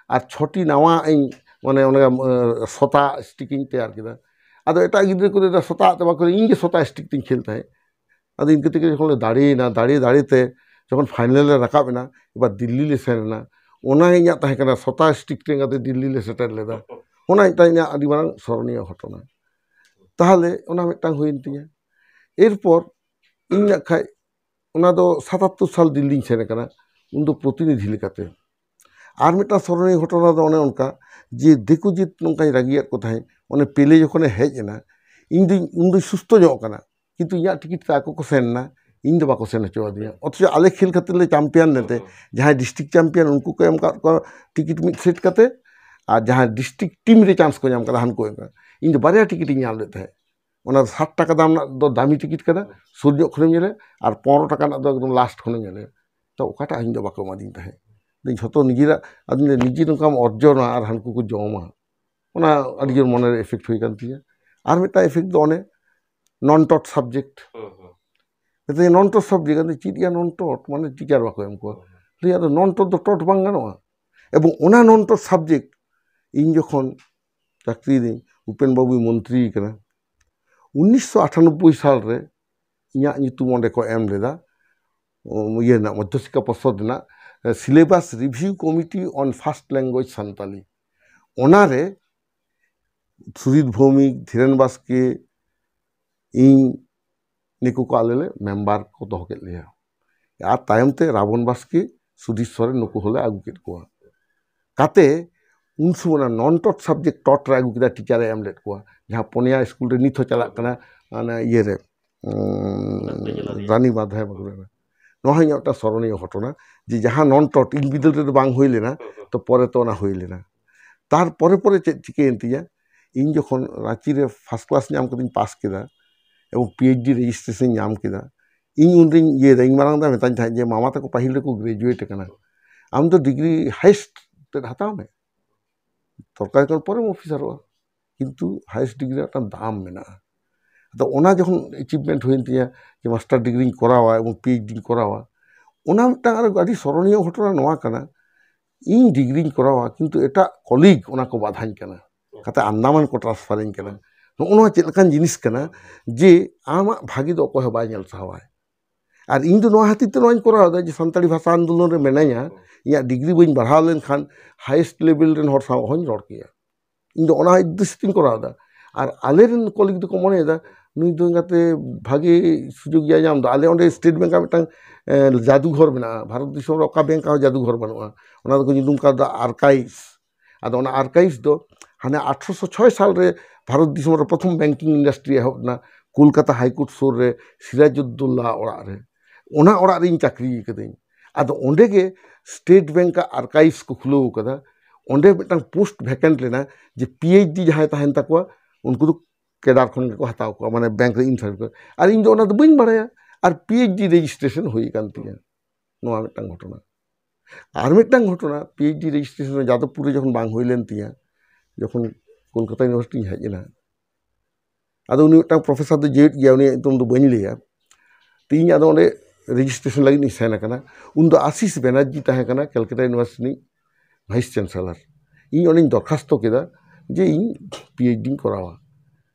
ᱟᱨ ᱪᱷᱚᱴᱤ ᱱᱟᱣᱟ ᱤᱧ, ᱢᱟᱱᱮ, ᱚᱱᱮ, ᱮᱸ, ᱥᱚᱛᱟ ᱥᱴᱤᱠ ᱤᱧ ᱛᱮᱭᱟᱨ ᱠᱮᱫᱟ᱾ ᱟᱫᱚ ᱮᱴᱟᱜ ᱜᱤᱫᱽᱨᱟᱹ ᱠᱚᱫᱚ ᱥᱚᱛᱟ ᱟᱜ ᱛᱮ ᱵᱟᱠᱚ, ᱤᱧ ᱜᱮ ᱥᱚᱛᱟ ᱥᱴᱤᱠ ᱛᱤᱧ ᱠᱷᱮᱞ ᱛᱟᱦᱮᱸᱫ᱾ ᱟᱫᱚ ᱤᱱᱠᱟᱹ ᱛᱮᱜᱮ ᱡᱚᱠᱷᱚᱱ ᱞᱮ ᱫᱟᱲᱮᱭᱮᱱᱟ, ᱫᱟᱲᱮ ᱫᱟᱲᱮ ᱛᱮ ᱡᱚᱠᱷᱚᱱ ᱯᱷᱟᱭᱱᱮᱞ ᱞᱮ ᱨᱟᱠᱟᱵ ᱮᱱᱟ, ᱮᱵᱟᱨ ᱫᱤᱞᱞᱤ ᱞᱮ ᱥᱮᱱ ᱮᱱᱟ, ᱚᱱᱟ ᱤᱧᱟᱹᱜ ᱛᱟᱦᱮᱸ ᱠᱟᱱᱟ ᱥᱚᱛᱟ ᱥᱴᱤᱠ ᱴᱨᱮᱱ ᱠᱟᱛᱮ ᱫᱤᱞᱞᱤ ᱞᱮ ᱥᱮᱴᱮᱨ ᱞᱮᱫᱟ᱾ ᱚᱱᱟ ᱢᱤᱫᱴᱟᱝ ᱤᱧᱟᱹᱜ ᱟᱹᱰᱤ ᱢᱟᱨᱟᱝ ᱥᱚᱨᱚᱱᱤᱭᱚ ᱜᱷᱚᱴᱚᱱᱟ᱾ ᱛᱟᱦᱚᱞᱮ ᱚᱱᱟ ᱢᱤᱫᱴᱟᱝ ᱦᱩᱭᱮᱱ ᱛᱤᱧᱟᱹ᱾ ᱮᱨᱯᱚᱨ ᱤᱧ ᱱᱟᱜ ᱠᱷᱟᱡ ᱚᱱᱟ ᱫᱚ ᱥᱟᱛᱟᱛᱛᱳᱨ ᱥᱟᱞ ᱫᱤᱞᱞᱤᱧ ᱥᱮᱱ ᱟᱠᱟᱱᱟ, ᱩᱱᱫᱚ ᱯᱨᱚᱛᱤᱱᱤᱫᱷᱤ ᱞᱮᱠᱟᱛᱮ᱾ ᱟᱨ ᱢᱤᱫᱴᱟᱝ ᱥᱚᱨᱚᱱᱤᱭᱚ ᱜᱷᱚᱴᱚᱱᱟ ᱫᱚ ᱚᱱᱮ ᱚᱱᱠᱟ ᱡᱮ ᱫᱤᱠᱩᱡᱤᱛ ᱱᱚᱝᱠᱟᱧ ᱨᱟᱹᱜᱤᱭᱟᱫ ᱠᱚ ᱛᱟᱦᱮᱸᱫ, ᱚᱱᱮ ᱯᱮᱞᱮ ᱡᱚᱠᱷᱚᱱᱮ ᱦᱮᱡ ᱮᱱᱟ, ᱤᱧ ᱫᱩᱧ, ᱩᱱ ᱫᱩᱧ ᱥᱩᱥᱛᱷᱚ ᱧᱚᱜ ᱠᱟᱱᱟ, ᱠᱤᱱᱛᱩ ᱤᱧᱟᱹᱜ ᱴᱤᱠᱤᱴ ᱛᱮ ᱟᱠᱚ ᱠᱚ ᱥᱮᱱ ᱮᱱᱟ, ᱤᱧ ᱫᱚ ᱵᱟᱠᱚ ᱥᱮᱱ ᱦᱚᱪᱚ ᱟᱹᱫᱤᱧᱟ᱾ ᱚᱛᱷᱚᱪᱚ ᱟᱞᱮ ᱠᱷᱮᱞ ᱠᱷᱟᱹᱛᱤᱨ ᱞᱮ ᱪᱟᱢᱯᱤᱭᱟᱱ ᱞᱮᱱᱛᱮ ᱡᱟᱦᱟᱸᱭ ᱰᱤᱥᱴᱨᱤᱠᱴ ᱪᱟᱢᱯᱤᱭᱟᱱ ᱩᱱᱠᱩ ᱠᱚ ᱮᱢ ᱟᱠᱟᱫ ᱠᱚᱣᱟ ᱴᱤᱠᱤᱴ ᱢᱤᱫ ᱥᱮᱴ ᱠᱟᱛᱮ, ᱟᱨ ᱡᱟᱦᱟᱸᱭ ᱰᱤᱥᱴᱨᱤᱠᱴ ᱴᱤᱢ ᱨᱮ ᱪᱟᱱᱥ ᱠᱚ ᱧᱟᱢ ᱠᱟᱫᱟ ᱦᱟᱱᱠᱩ ᱮᱢ ᱠᱟᱫᱟ᱾ ᱤᱧ ᱫᱚ ᱵᱟᱨᱭᱟ ᱴᱤᱠᱤᱴ ᱤᱧ ᱧᱟᱢ ᱞᱮᱫ ᱛᱟᱦᱮᱸᱫ᱾ ᱚᱱᱟ ᱫᱚ ᱥᱟᱴ ᱴᱟᱠᱟ ᱫᱟᱢ ᱨᱮᱱᱟᱜ ᱫᱚ ᱫᱟᱢᱤ ᱴᱤᱠᱤᱴ ᱠᱟᱱᱟ, ᱥᱩᱨ ᱧᱚᱜ ᱠᱷᱚᱱᱮᱢ ᱧᱮᱞᱟ, ᱟᱨ ᱯᱚᱱᱨᱚ ᱴᱟᱠᱟ ᱨᱮᱱᱟᱜ ᱫᱚ ᱮᱠᱫᱚᱢ ᱞᱟᱥᱴ ᱠᱷᱚᱱᱮᱢ ᱧᱮᱞᱟ᱾ ᱛᱚ ᱚᱠᱟᱴᱟᱜ ᱤᱧ ᱫᱚ ᱵᱟᱠᱚ ᱮᱢᱟᱫᱤᱧ ᱛᱟᱦᱮᱸᱫ᱾ ᱤᱧ ᱡᱷᱚᱛᱚ ᱱᱤᱡᱮᱨᱟᱜ, ᱟᱫᱚ ᱱᱤᱡᱮ ᱱᱚᱝᱠᱟᱢ ᱚᱨᱡᱚᱱᱟ ᱟᱨ ᱦᱟᱱᱠᱩ ᱠᱚ ᱡᱚᱢᱟ, ᱚᱱᱟ ᱟᱹᱰᱤ ᱡᱳᱨ ᱢᱚᱱᱮᱨᱮ ᱮᱯᱷᱮᱠᱴ ᱦᱩᱭ ᱠᱟᱱ ᱛᱤᱧᱟᱹ᱾ ᱟᱨ ᱢᱤᱫᱴᱟᱝ ᱮᱯᱷᱮᱠᱴ ᱫᱚ ᱚᱱᱮ ᱱᱚᱱ ᱴᱚᱴ ᱥᱟᱵᱡᱮᱠᱴ᱾ ᱦᱩᱸ, ᱦᱩᱸ᱾ ᱢᱮᱛᱟᱹᱧ, "ᱱᱚᱱ ᱴᱚᱴ ᱥᱟᱵᱡᱮᱠᱴ?" ᱟᱫᱚ ᱪᱮᱫ ᱭᱟ ᱱᱚᱱ ᱴᱚᱴ? ᱢᱟᱱᱮ ᱴᱤᱪᱟᱨ ᱵᱟᱠᱚ ᱮᱢ ᱠᱚᱣᱟ᱾ ᱦᱩᱸ᱾ ᱞᱟᱹᱭ, "ᱟᱫᱚ ᱱᱚᱱ ᱴᱚᱴ ᱫᱚ ᱴᱚᱴ ᱵᱟᱝ ᱜᱟᱱᱚᱜᱼᱟ?" ᱮᱵᱚᱝ ᱚᱱᱟ ᱱᱚᱱ ᱴᱚᱴ ᱥᱟᱵᱡᱮᱠᱴ ᱤᱧ ᱡᱚᱠᱷᱚᱱ ᱪᱟᱹᱠᱨᱤᱭᱮᱫᱟᱹᱧ, ᱩᱯᱮᱱ ᱵᱟᱵᱩᱭ ᱢᱚᱱᱛᱨᱤ ᱠᱟᱱᱟ, ᱩᱱᱤᱥᱥᱚ ᱟᱴᱷᱟᱱᱚᱵᱵᱳᱭ ᱥᱟᱞ ᱨᱮ ᱤᱧᱟᱹᱜ ᱧᱩᱛᱩᱢ ᱚᱸᱰᱮ ᱠᱚ ᱮᱢ ᱞᱮᱫᱟ, ᱩᱢ, ᱤᱭᱟᱹ ᱨᱮᱱᱟᱜ, ᱢᱚᱫᱽᱫᱷᱚ ᱥᱤᱠᱠᱷᱟ ᱯᱚᱨᱥᱚᱫ ᱨᱮᱱᱟᱜ, ᱮ, Syllabus Review Committee on First Language Santali᱾ ᱚᱱᱟᱨᱮ ᱥᱩᱡᱤᱛ ᱵᱷᱳᱣᱢᱤᱠ, ᱫᱷᱤᱨᱮᱱ ᱵᱟᱥᱠᱮ, ᱤᱧ, ᱱᱩᱠᱩ ᱠᱚ ᱟᱞᱮ ᱞᱮ ᱢᱮᱢᱵᱟᱨ ᱠᱚ ᱫᱚᱦᱚ ᱠᱮᱫ ᱞᱮᱭᱟ᱾ ᱟᱨ ᱛᱟᱭᱚᱢ ᱛᱮ ᱨᱟᱵᱚᱱ ᱵᱟᱥᱠᱮ, ᱥᱩᱫᱷᱤᱨ ᱥᱚᱨᱮᱱ, ᱱᱩᱠᱩ ᱦᱚᱸᱞᱮ ᱟᱹᱜᱩ ᱠᱮᱫ ᱠᱚᱣᱟ᱾ ᱠᱟᱛᱮ ᱩᱱ ᱥᱚᱢᱚᱭ ᱚᱱᱟ ᱱᱚᱱ ᱴᱚᱴ ᱥᱟᱵᱡᱮᱠᱴ ᱴᱚᱴ ᱨᱮ ᱟᱹᱜᱩ ᱠᱮᱫᱟ, ᱴᱤᱪᱟᱨᱮ ᱮᱢ ᱞᱮᱫ ᱠᱚᱣᱟ, ᱡᱟᱦᱟᱸ ᱯᱚᱱᱭᱟ ᱥᱠᱩᱞ ᱨᱮ ᱱᱤᱛ ᱦᱚᱸ ᱪᱟᱞᱟᱜ ᱠᱟᱱᱟ, ᱚᱱᱟ ᱤᱭᱟᱹ ᱨᱮ, ᱩᱸ, ᱨᱟᱱᱤᱵᱟᱸᱫᱷ, ᱦᱮᱸ, ᱵᱟᱸᱠᱩᱲᱟ ᱨᱮ᱾ ᱱᱚᱣᱟ ᱦᱚᱸ ᱤᱧᱟᱹᱜ ᱢᱤᱫᱴᱟᱝ ᱥᱚᱨᱚᱱᱤᱭᱚ ᱜᱷᱚᱴᱚᱱᱟ, ᱡᱮ ᱡᱟᱦᱟᱸ ᱱᱚᱱ ᱴᱚᱴ ᱤᱧ ᱵᱤᱫᱟᱹᱞ ᱨᱮᱫᱚ ᱵᱟᱝ ᱦᱩᱭ ᱞᱮᱱᱟ, ᱦᱩᱸ, ᱦᱩᱸ᱾ ᱛᱚ ᱯᱚᱨᱮ ᱛᱚ ᱚᱱᱟ ᱦᱩᱭ ᱞᱮᱱᱟ᱾ ᱛᱟᱨᱯᱚᱨᱮ ᱯᱚᱨᱮ ᱪᱮᱫ ᱪᱤᱠᱟᱹᱭᱮᱱ ᱛᱤᱧᱟ, ᱤᱧ ᱡᱚᱠᱷᱚᱱ ᱨᱟᱸᱪᱤ ᱨᱮ ᱯᱷᱟᱥᱴ ᱠᱞᱟᱥ ᱧᱟᱢ ᱠᱟᱛᱮᱧ ᱯᱟᱥ ᱠᱮᱫᱟ ᱮᱵᱚᱝ ᱯᱤ ᱮᱭᱤᱪ ᱰᱤ ᱨᱮᱡᱤᱥᱴᱨᱮᱥᱚᱱ ᱧᱟᱢ ᱠᱮᱫᱟ, ᱤᱧ ᱩᱱᱨᱤᱧ ᱤᱭᱟᱹᱭᱮᱫᱟ, ᱤᱧ ᱢᱟᱨᱟᱝ ᱫᱟ ᱢᱮᱛᱟᱧ ᱛᱟᱦᱮᱸᱫ ᱡᱮ, "ᱢᱟᱢᱟ ᱛᱟᱠᱚ ᱯᱟᱹᱦᱤᱞ ᱨᱮᱠᱚ ᱜᱨᱮᱡᱩᱭᱮᱴ ᱟᱠᱟᱱᱟ, ᱟᱢ ᱫᱚ ᱰᱤᱜᱽᱨᱤ ᱦᱟᱭᱮᱥᱴ ᱛᱮᱫ ᱦᱟᱛᱟᱣ ᱢᱮ, ᱥᱚᱨᱠᱟᱨᱤ ᱠᱟᱹᱢᱤ ᱯᱚᱨᱮᱢ ᱚᱯᱷᱤᱥᱟᱨᱚᱜᱼᱟ, ᱠᱤᱱᱛᱩ ᱦᱟᱭᱮᱥᱴ ᱰᱤᱜᱽᱨᱤ ᱨᱮᱱᱟᱜ ᱢᱤᱫᱴᱟᱝ ᱫᱟᱢ ᱢᱮᱱᱟᱜᱼᱟ᱾" ᱟᱫᱚ ᱚᱱᱟ ᱡᱚᱠᱷᱚᱱ ᱮᱪᱤᱵᱷᱢᱮᱱᱴ ᱦᱩᱭᱮᱱ ᱛᱤᱧᱟ ᱡᱮ ᱢᱟᱥᱴᱟᱨ ᱰᱤᱜᱽᱨᱤᱧ ᱠᱚᱨᱟᱣᱟ ᱮᱵᱚᱝ ᱯᱤ ᱮᱭᱤᱪ ᱰᱤᱧ ᱠᱚᱨᱟᱣᱟ, ᱚᱱᱟ ᱢᱤᱫᱴᱟᱝ ᱟᱨᱚ ᱟᱹᱰᱤ ᱥᱚᱨᱚᱱᱤᱭᱚ ᱜᱷᱚᱴᱚᱱᱟ ᱱᱚᱣᱟ ᱠᱟᱱᱟ, ᱤᱧ ᱰᱤᱜᱽᱨᱤᱧ ᱠᱚᱨᱟᱣᱟ ᱠᱤᱱᱛᱩ ᱮᱴᱟᱜ ᱠᱚᱞᱤᱜᱽ ᱚᱱᱟ ᱠᱚ ᱵᱟᱫᱷᱟᱧ ᱠᱟᱱᱟ, ᱠᱟᱛᱮ ᱟᱱᱫᱟᱢᱟᱱ ᱠᱚ ᱴᱨᱟᱱᱥᱯᱷᱟᱨᱤᱧ ᱠᱟᱱᱟ᱾ ᱱᱚᱜᱼᱚ ᱱᱚᱣᱟ ᱪᱮᱫ ᱞᱮᱠᱟᱱ ᱡᱤᱱᱤᱥ ᱠᱟᱱᱟ ᱡᱮ ᱟᱢᱟᱜ ᱵᱷᱟᱜᱮ ᱫᱚ ᱚᱠᱚᱭ ᱦᱚᱸ ᱵᱟᱭ ᱧᱮᱞ ᱥᱟᱦᱟᱣᱟᱭ? ᱟᱨ ᱤᱧ ᱫᱚ ᱱᱚᱣᱟ ᱠᱷᱟᱹᱛᱤᱨ ᱛᱮ ᱱᱚᱣᱟᱧ ᱠᱚᱨᱟᱣ ᱮᱫᱟ ᱡᱮ ᱥᱟᱱᱛᱟᱲᱤ ᱵᱷᱟᱥᱟ ᱟᱱᱫᱳᱞᱚᱱ ᱨᱮ ᱢᱮᱱᱟᱧᱟ, ᱤᱧᱟᱹᱜ ᱰᱤᱜᱽᱨᱤ ᱵᱟᱹᱧ ᱵᱟᱲᱦᱟᱣ ᱞᱮᱱᱠᱷᱟᱱ highest level ᱨᱮᱱ ᱦᱚᱲ ᱥᱟᱶ ᱦᱚᱸᱧ ᱨᱚᱲ ᱠᱮᱭᱟ᱾ ᱤᱧ ᱫᱚ ᱚᱱᱟ ᱩᱫᱽᱫᱮᱥᱥᱚ ᱛᱤᱧ ᱠᱚᱨᱟᱣ ᱮᱫᱟ᱾ ᱟᱨ ᱟᱞᱮᱨᱮᱱ ᱠᱚᱞᱤᱜᱽ ᱫᱚᱠᱚ ᱢᱚᱱᱮᱭᱮᱫᱟ ᱱᱩᱭ ᱫᱚ ᱮᱸᱜᱟᱛᱮ ᱵᱷᱟᱜᱮ ᱥᱩᱡᱳᱜᱽ ᱜᱮᱭ ᱧᱟᱢ ᱮᱫᱟ᱾ ᱟᱞᱮ ᱚᱸᱰᱮ ᱥᱴᱮᱴ ᱵᱮᱝᱠ ᱟᱜ ᱢᱤᱫᱴᱟᱝ ᱮ, ᱡᱟᱫᱩᱜᱷᱚᱨ ᱢᱮᱱᱟᱜᱼᱟ᱾ ᱵᱷᱟᱨᱚᱛ ᱫᱤᱥᱚᱢ ᱨᱮ ᱚᱠᱟ ᱵᱮᱝᱠ ᱦᱚᱸ ᱡᱟᱫᱩᱜᱷᱚᱨ ᱵᱟᱹᱱᱩᱜᱼᱟ᱾ ᱚᱱᱟ ᱫᱚᱠᱚ ᱧᱩᱛᱩᱢ ᱠᱟᱣᱫᱟ ᱟᱨᱠᱟᱭᱤᱵᱷᱥ᱾ ᱟᱫᱚ ᱚᱱᱟ ᱟᱨᱠᱟᱭᱤᱵᱷᱥ ᱫᱚ ᱦᱟᱱᱮ ᱟᱴᱷᱨᱚᱥᱚ ᱪᱷᱚᱭ ᱥᱟᱞ ᱨᱮ ᱵᱷᱟᱨᱚᱛ ᱫᱤᱥᱚᱢ ᱨᱮ ᱯᱨᱚᱛᱷᱚᱢ ᱵᱮᱝᱠᱤᱝ ᱤᱱᱰᱟᱥᱴᱨᱤ ᱮᱦᱚᱵ ᱮᱱᱟ ᱠᱳᱞᱠᱟᱛᱟ ᱦᱟᱭᱠᱳᱨᱴ ᱥᱩᱨ ᱨᱮ ᱥᱤᱨᱟᱡᱩᱫᱽᱫᱳᱞᱞᱟ ᱚᱲᱟᱜ ᱨᱮ᱾ ᱚᱱᱟ ᱚᱲᱟᱜ ᱨᱮᱧ ᱪᱟᱹᱠᱨᱤ ᱠᱟᱹᱫᱟᱹᱧ᱾ ᱟᱫᱚ ᱚᱸᱰᱮ ᱜᱮ ᱥᱴᱮᱴ ᱵᱮᱝᱠ ᱟᱜ ᱟᱨᱠᱟᱭᱤᱵᱷᱥ ᱠᱚ ᱠᱷᱩᱞᱟᱹᱣ ᱠᱟᱫᱟ᱾ ᱚᱸᱰᱮ ᱢᱤᱫᱴᱟᱝ ᱯᱳᱥᱴ ᱵᱷᱮᱠᱮᱱᱴ ᱞᱮᱱᱟ, ᱡᱮ ᱯᱤ ᱮᱭᱤᱪ ᱰᱤ ᱡᱟᱦᱟᱸᱭ ᱛᱟᱦᱮᱱ ᱛᱟᱠᱚᱣᱟ ᱩᱱᱠᱩ ᱫᱚ ᱠᱮᱰᱟᱨ ᱠᱷᱚᱱ ᱜᱮᱠᱚ ᱦᱟᱛᱟᱣ ᱠᱚᱣᱟ, ᱢᱟᱱᱮ ᱵᱮᱝᱠ ᱨᱮ ᱤᱱ ᱥᱟᱨᱵᱷᱤᱥ᱾ ᱟᱨ ᱤᱧ ᱫᱚ ᱚᱱᱟ ᱫᱚ ᱵᱟᱹᱧ ᱵᱟᱲᱟᱭᱟ᱾ ᱟᱨ ᱯᱤ ᱮᱭᱤᱪ ᱰᱤ ᱨᱮᱡᱤᱥᱴᱨᱮᱥᱚᱱ ᱦᱩᱭ ᱟᱠᱟᱱ ᱛᱤᱧᱟ᱾ ᱱᱚᱣᱟ ᱢᱤᱫᱴᱟᱝ ᱜᱷᱚᱴᱚᱱᱟ᱾ ᱟᱨ ᱢᱤᱫᱴᱟᱝ ᱜᱷᱚᱴᱚᱱᱟ, P H D registration Jadavpur ᱨᱮ ᱡᱚᱠᱷᱚᱱ ᱵᱟᱝ ᱦᱩᱭ ᱞᱮᱱ ᱛᱤᱧᱟ, ᱡᱚᱠᱷᱚᱱ ᱠᱳᱞᱠᱟᱛᱟ ᱤᱭᱩᱱᱤᱵᱷᱟᱨᱥᱤᱴᱤᱧ ᱦᱮᱡ ᱮᱱᱟ, ᱟᱫᱚ ᱩᱱᱤ ᱢᱤᱫᱴᱟᱝ ᱯᱨᱚᱯᱷᱮᱥᱚᱨ ᱫᱚ ᱡᱮᱣᱮᱫ ᱜᱮᱭᱟ, ᱩᱱᱤᱭᱟᱜ ᱧᱩᱛᱩᱢ ᱫᱚ ᱵᱟᱹᱧ ᱞᱟᱹᱭᱟ᱾ ᱛᱚ ᱤᱧ ᱟᱫᱚ ᱚᱸᱰᱮ ᱨᱮᱡᱤᱥᱴᱨᱮᱥᱚᱱ ᱞᱟᱹᱜᱤᱫ ᱤᱧ ᱥᱮᱱ ᱟᱠᱟᱱᱟ᱾ ᱩᱱᱫᱚ ᱟᱥᱤᱥ ᱵᱮᱱᱟᱨᱡᱤ ᱛᱟᱦᱮᱸ ᱠᱟᱱᱟ ᱠᱮᱞᱠᱟᱴᱟ ᱤᱭᱩᱱᱤᱵᱷᱟᱨᱥᱤᱴᱤ ᱨᱤᱱᱤᱡ ᱵᱷᱟᱭᱤᱥ ᱪᱟᱱᱥᱮᱞᱚᱨ᱾ ᱤᱧ ᱚᱸᱰᱮᱧ ᱫᱚᱨᱠᱷᱟᱥᱛᱚ ᱠᱮᱫᱟ ᱡᱮ ᱤᱧ ᱯᱤ ᱮᱭᱤᱪ ᱰᱤᱧ ᱠᱚᱨᱟᱣᱟ,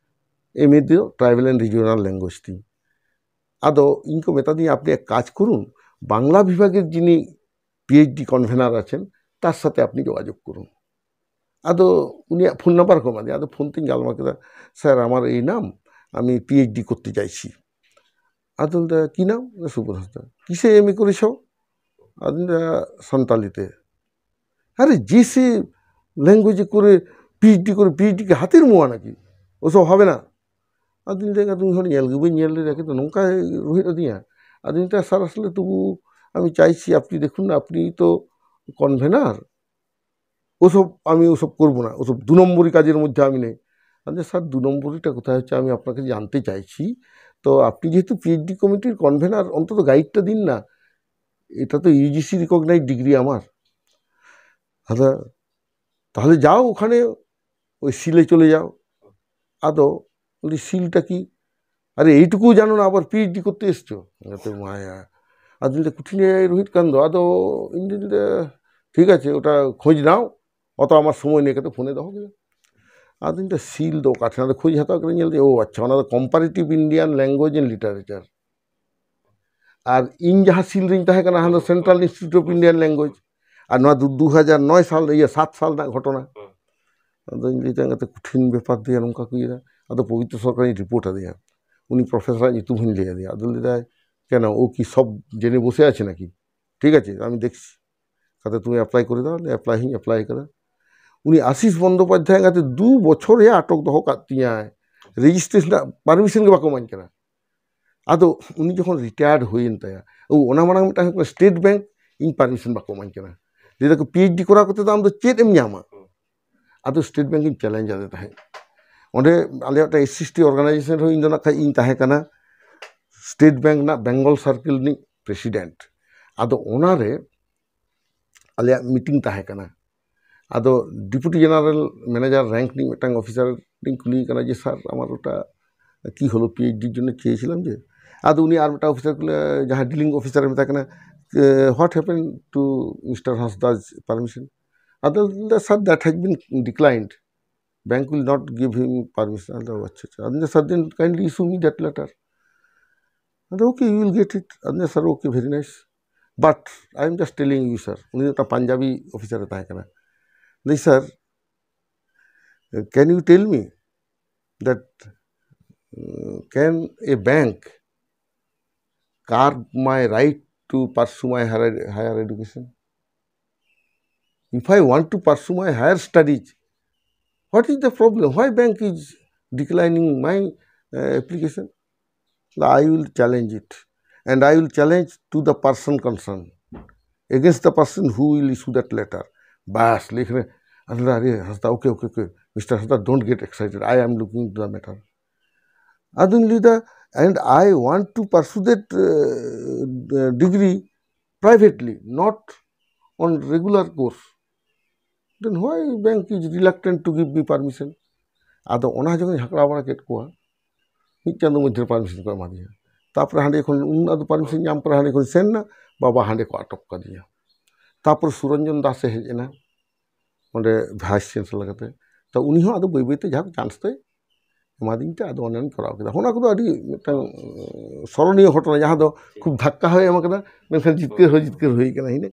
ᱮᱢ ᱮ ᱫᱚ ᱴᱨᱟᱭᱵᱟᱞ ᱮᱱᱰ ᱨᱤᱡᱤᱭᱚᱱᱟᱞ ᱞᱮᱝᱜᱩᱭᱮᱡᱽ ᱛᱤᱧ᱾ ᱟᱫᱚ ᱤᱧ ᱠᱚ ᱢᱮᱛᱟᱫᱤᱧᱟ, "আপনি এক কাজ করুন, বাংলা বিভাগের যিনি পি এইচ ডি কনভেনার আছেন তার সাথে আপনি যোগাযোগ করুন।" ᱟᱫᱚ ᱩᱱᱤᱭᱟᱜ ᱯᱷᱳᱱ ᱱᱟᱢᱵᱟᱨ ᱠᱚ ᱮᱢᱟᱫᱤᱧᱟ᱾ ᱟᱫᱚ ᱯᱷᱳᱱ ᱛᱤᱧ ᱜᱟᱞᱢᱟᱨᱟᱣ ᱠᱮᱫᱟ, "স্যার, আমার এই নাম, আমি পি এইচ ডি করতে চাইছি।" ᱟᱫᱚ ᱞᱟᱹᱭᱫᱟ, "কি নাম?" "সুবোধ হাঁসদা।" "কিসে এম এ করেছ?" ᱟᱫᱚ ᱞᱟᱹᱭᱫᱟ, "ᱥᱟᱱᱛᱟᱞᱤ ᱛᱮ।" "আরে, যে সে ল্যাঙ্গুয়েজে করে পি এইচ ডি করে, পি এইচ ডি কি হাতির মোয়া নাকি? ওসব হবে না।" ᱟᱫᱚᱧ ᱞᱟᱹᱭᱫᱟ, "ᱟᱫᱚ ᱩᱱᱤ ᱦᱚᱲ ᱧᱮᱞ ᱜᱮ ᱵᱟᱹᱧ ᱧᱮᱞ ᱞᱮᱫᱮᱭᱟ, ᱠᱤᱱᱛᱩ ᱱᱚᱝᱠᱟᱭ ᱨᱳᱦᱮᱫ ᱟᱹᱫᱤᱧᱟ?" ᱟᱫᱚᱧ ᱢᱮᱛᱟᱭᱟ, "স্যার, আসলে তবু আমি চাইছি, আপনি দেখুন না, আপনি তো কনভেনার, ওসব আমি ওসব করবো না, ওসব দু নম্বরি কাজের মধ্যে আমি নেই।" আচ্ছা স্যার, দু নম্বরিটা কোথায় হচ্ছে আমি আপনাকে জানতে চাইছি। তো আপনি যেহেতু পি এইচ ডি কমিটির কনভেনার, অন্তত গাইডটা দিন না, এটা তো U G C recognise degree আমার। আচ্ছা, তাহলে যাও ওখানে, ওই সিলে চলে যাও। ᱟᱫᱚ ᱩᱱᱤ ᱥᱤᱞ ᱴᱟᱹᱠᱤ, "আরে, এইটুকু জানো না, আবার পি এইচ ᱰᱤ করতে এসছো?" ᱟᱫᱚ ᱢᱟᱭᱟ, ᱟᱫᱚᱧ ᱞᱟᱹᱭᱫᱟ, "ᱠᱚᱴᱷᱤᱱ ᱡᱟᱭᱜᱟᱭ ᱨᱳᱦᱮᱫ ᱠᱟᱱ ᱫᱚ, ᱟᱫᱚ ᱤᱧ ᱫᱚᱧ ᱞᱟᱹᱭᱫᱟ, ᱴᱷᱤᱠ ᱟᱪᱷᱮ, ᱚᱴᱟ ᱠᱷᱳᱡᱽ ᱱᱟᱣ, ᱚᱛᱚ ᱟᱢᱟᱨ ᱥᱚᱢᱚᱭ ᱱᱤᱭᱮ ᱠᱟᱛᱮ ᱯᱷᱳᱱᱮ ᱫᱚᱦᱚ ᱠᱮᱫᱟ᱾" ᱟᱫᱚᱧ ᱞᱟᱹᱭᱫᱟ, ᱥᱤᱞ ᱫᱚ ᱚᱠᱟ ᱴᱷᱮᱱ? ᱟᱫᱚ ᱠᱷᱳᱡᱽ ᱦᱟᱛᱟᱣ ᱠᱟᱛᱮ ᱧᱮᱞ ᱫᱟᱹᱧ, ᱳ ᱟᱪᱪᱷᱟ, ᱚᱱᱟ ᱫᱚ Comparative Indian Language and Literature᱾ ᱟᱨ ᱤᱧ ᱡᱟᱦᱟᱸ ᱥᱤᱞ ᱨᱤᱧ ᱛᱟᱦᱮᱸ ᱠᱟᱱᱟ, ᱦᱟᱱᱟ ᱫᱚ Central Institute of Indian Language᱾ ᱟᱨ ᱱᱚᱣᱟ ᱫᱩ, ᱫᱩ ᱦᱟᱡᱟᱨ ᱱᱚᱭ ᱥᱟᱞ, ᱤᱭᱟᱹ, ᱥᱟᱛ ᱥᱟᱞ ᱨᱮᱱᱟᱜ ᱜᱷᱚᱴᱚᱱᱟ᱾ ᱦᱩᱸ᱾ ᱟᱫᱚᱧ ᱞᱟᱹᱭᱫᱟ, ᱮᱸᱜᱟᱛᱮ ᱠᱚᱴᱷᱤᱱ ᱵᱮᱯᱟᱨ ᱫᱚᱭᱟ, ᱱᱚᱝᱠᱟ ᱠᱚ ᱤᱭᱟᱹᱭᱟ᱾ ᱟᱫᱚ ᱯᱚᱵᱤᱛᱨᱚ ᱥᱚᱨᱠᱟᱨᱤᱧ ᱨᱤᱯᱳᱨᱴ ᱟᱫᱮᱭᱟ, ᱩᱱᱤ ᱯᱨᱚᱯᱷᱮᱥᱚᱨᱟᱜ ᱧᱩᱛᱩᱢ ᱦᱚᱸᱧ ᱞᱟᱹᱭ ᱟᱫᱮᱭᱟ᱾ ᱟᱫᱚ ᱞᱟᱹᱭᱫᱟᱭ, কেন, ও কি সব জেনে বসে আছে নাকি? ঠিক আছে, আমি দেখছি। কাতে তুমি অ্যাপ্লাই করে দাও। অ্যাপ্লাই হইᱧ ᱚᱯᱞᱟᱭ ᱠᱟᱫᱟ᱾ ᱩᱱᱤ ᱟᱥᱤᱥ ᱵᱚᱱᱫᱳᱯᱟᱫᱽᱫᱷᱟᱭ ᱮᱸᱜᱟᱛᱮ ᱫᱩ ᱵᱚᱪᱷᱚᱨ ᱮ ᱟᱴᱚᱠ ᱫᱚᱦᱚ ᱠᱟᱫ ᱛᱤᱧᱟᱭ, ᱨᱮᱡᱤᱥᱴᱨᱮᱥᱚᱱ ᱨᱮᱱᱟᱜ ᱯᱟᱨᱢᱤᱥᱚᱱ ᱜᱮ ᱵᱟᱠᱚ ᱮᱢᱟᱹᱧ ᱠᱟᱱᱟ᱾ ᱟᱫᱚ ᱩᱱᱤ ᱡᱚᱠᱷᱚᱱ ᱨᱤᱴᱟᱭᱟᱨᱰ ᱦᱩᱭᱮᱱ ᱛᱟᱭᱟ, ᱳ, ᱚᱱᱟ ᱢᱟᱲᱟᱝ ᱢᱤᱫᱴᱟᱝ ᱦᱩᱭᱩᱜ ᱠᱟᱱᱟ ᱥᱴᱮᱴ ᱵᱮᱝᱠ, ᱤᱧ ᱯᱟᱨᱢᱤᱥᱚᱱ ᱵᱟᱠᱚ ᱮᱢᱟᱹᱧ ᱠᱟᱱᱟ᱾ ᱞᱟᱹᱭ ᱫᱟᱠᱚ, ᱯᱤ ᱮᱭᱤᱪ ᱰᱤ ᱠᱚᱨᱟᱣ ᱠᱟᱛᱮ ᱫᱚ ᱟᱢ ᱫᱚ ᱪᱮᱫ ᱮᱢ ᱧᱟᱢᱟ? ᱟᱫᱚ ᱥᱴᱮᱴ ᱵᱮᱝᱠ ᱤᱧ ᱪᱮᱞᱮᱧᱡᱽ ᱟᱫᱮ ᱛᱟᱦᱮᱸᱫ᱾ ᱚᱸᱰᱮ ᱟᱞᱮᱭᱟᱜ ᱢᱤᱫᱴᱟᱝ S C S T organisation ᱨᱮᱦᱚᱸ ᱤᱧ ᱫᱚ ᱱᱟᱜ ᱠᱷᱟᱡ ᱤᱧ ᱛᱟᱦᱮᱸ ᱠᱟᱱᱟ᱾ ᱥᱴᱮᱴ ᱵᱮᱝᱠ ᱨᱮᱱᱟᱜ ᱵᱮᱝᱜᱚᱞ ᱥᱟᱨᱠᱮᱞ ᱨᱤᱱᱤᱡ ᱯᱨᱮᱥᱤᱰᱮᱱᱴ᱾ ᱟᱫᱚ ᱚᱱᱟᱨᱮ ᱟᱞᱮᱭᱟᱜ ᱢᱤᱴᱤᱝ ᱛᱟᱦᱮᱸ ᱠᱟᱱᱟ᱾ ᱟᱫᱚ ᱰᱮᱯᱩᱴᱤ ᱡᱮᱱᱟᱨᱮᱞ ᱢᱮᱱᱮᱡᱟᱨ ᱨᱮᱝᱠ ᱨᱤᱱᱤᱡ ᱢᱤᱫᱴᱟᱝ ᱚᱯᱷᱤᱥᱟᱨ ᱞᱤᱧ ᱠᱩᱞᱤᱭᱮ ᱠᱟᱱᱟ ᱡᱮ, "ᱥᱟᱨ, আমার ওটা কি হলো, পি এইচ ডির জন্য চেয়েছিলাম যে?" ᱟᱫᱚ ᱩᱱᱤ ᱟᱨ ᱢᱤᱫᱴᱟᱝ ᱚᱯᱷᱤᱥᱟᱨ ᱠᱩᱞᱤ, ᱡᱟᱦᱟᱸ ᱰᱤᱞᱤᱝ ᱚᱯᱷᱤᱥᱟᱨᱮ ᱢᱮᱛᱟᱭ ᱠᱟᱱᱟ, "What happened to Mister Hasda's permission?" ᱟᱫᱚ ᱞᱟᱹᱭᱫᱟ, "Sir, that has been declined. Bank will not give him permission." ᱟᱫᱚ, "ᱟᱪᱪᱷᱟ, ᱟᱪᱪᱷᱟ." ᱟᱫᱚ, "Sir, then kindly issue me that letter." ᱟᱫᱚ, "Okay, you will get it." ᱟᱫᱚ, "Sir, okay, very nice. But I am just telling you, sir." ᱩᱱᱤ ᱫᱚ ᱢᱤᱫᱴᱟᱝ ᱯᱟᱧᱡᱟᱵᱤ ᱚᱯᱷᱤᱥᱟᱨᱮ ᱛᱟᱦᱮᱸ ᱠᱟᱱᱟ᱾ ᱞᱟᱹᱭ, "Sir, can you tell me that, uh, can a bank curb my right to pursue my higher, higher education? If I want to pursue my higher studies, what is the problem? Why bank is declining my, uh, application?" "I will challenge it, and I will challenge to the person concerned, against the person who will issue that letter." ᱵᱟᱥ, ᱞᱟᱹᱭ ᱠᱷᱟᱱ, ᱟᱫᱚ, "ᱟᱨᱮ ᱦᱟᱸᱥᱫᱟ, okay, okay, okay, Mister Hansda, don't get excited, I am looking into the matter." ᱟᱫᱚᱧ ᱞᱟᱹᱭᱫᱟ, "And I want to pursue that, uh, degree privately, not on regular course. Then why bank is reluctant to give me permission?" ᱟᱫᱚ ᱚᱱᱟ ᱡᱚᱠᱷᱚᱱ ᱡᱷᱟᱜᱽᱲᱟ ᱵᱟᱲᱟ ᱠᱮᱫ ᱠᱚᱣᱟ, ᱢᱤᱫ ᱪᱟᱸᱫᱳ ᱢᱚᱫᱽᱫᱷᱮ ᱨᱮ ᱯᱟᱨᱢᱤᱥᱚᱱ ᱠᱚ ᱮᱢᱟ ᱫᱤᱧᱟ᱾ ᱛᱟᱨᱯᱚᱨᱮ ᱦᱟᱸᱰᱮ ᱠᱷᱚᱱ, ᱩᱱ ᱟᱫᱚ ᱯᱟᱨᱢᱤᱥᱚᱱ ᱧᱟᱢ ᱯᱚᱨᱮ ᱦᱟᱸᱰᱮ ᱠᱷᱚᱱ ᱥᱮᱱ ᱮᱱᱟ, ᱵᱟᱵᱟ ᱦᱟᱸᱰᱮ ᱠᱚ ᱟᱴᱚᱠ ᱠᱟᱫᱤᱧᱟ᱾ ᱛᱟᱨᱯᱚᱨ ᱥᱩᱨᱚᱧᱡᱚᱱ ᱫᱟᱥᱮ ᱦᱮᱡ ᱮᱱᱟ ᱚᱸᱰᱮ ᱵᱷᱟᱭᱤᱥ ᱪᱟᱱᱥᱮᱞᱚᱨ ᱠᱟᱛᱮ᱾ ᱛᱚ ᱩᱱᱤ ᱦᱚᱸ ᱟᱫᱚ ᱵᱟᱹᱭ ᱵᱟᱹᱭᱛᱮ ᱡᱟᱦᱟᱸ ᱪᱟᱱᱥ ᱛᱮ ᱮᱢᱟᱫᱤᱧ ᱛᱮ ᱟᱫᱚ ᱚᱱᱟᱧ ᱠᱚᱨᱟᱣ ᱠᱮᱫᱟ᱾ ᱚᱱᱟ ᱠᱚᱫᱚ ᱟᱹᱰᱤ ᱢᱤᱫᱴᱟᱝ ᱥᱚᱨᱚᱱᱤᱭᱚ ᱜᱷᱚᱴᱚᱱᱟ, ᱡᱟᱦᱟᱸ ᱫᱚ ᱠᱷᱩᱵ ᱫᱷᱟᱠᱠᱟ ᱦᱚᱸᱭ ᱮᱢ ᱠᱟᱫᱟ, ᱢᱮᱱᱠᱷᱟᱱ ᱡᱤᱛᱠᱟᱹᱨ ᱦᱚᱸ ᱡᱤᱛᱠᱟᱹᱨ ᱦᱩᱭ ᱠᱟᱱᱟ᱾ ᱦᱤᱱᱟᱹ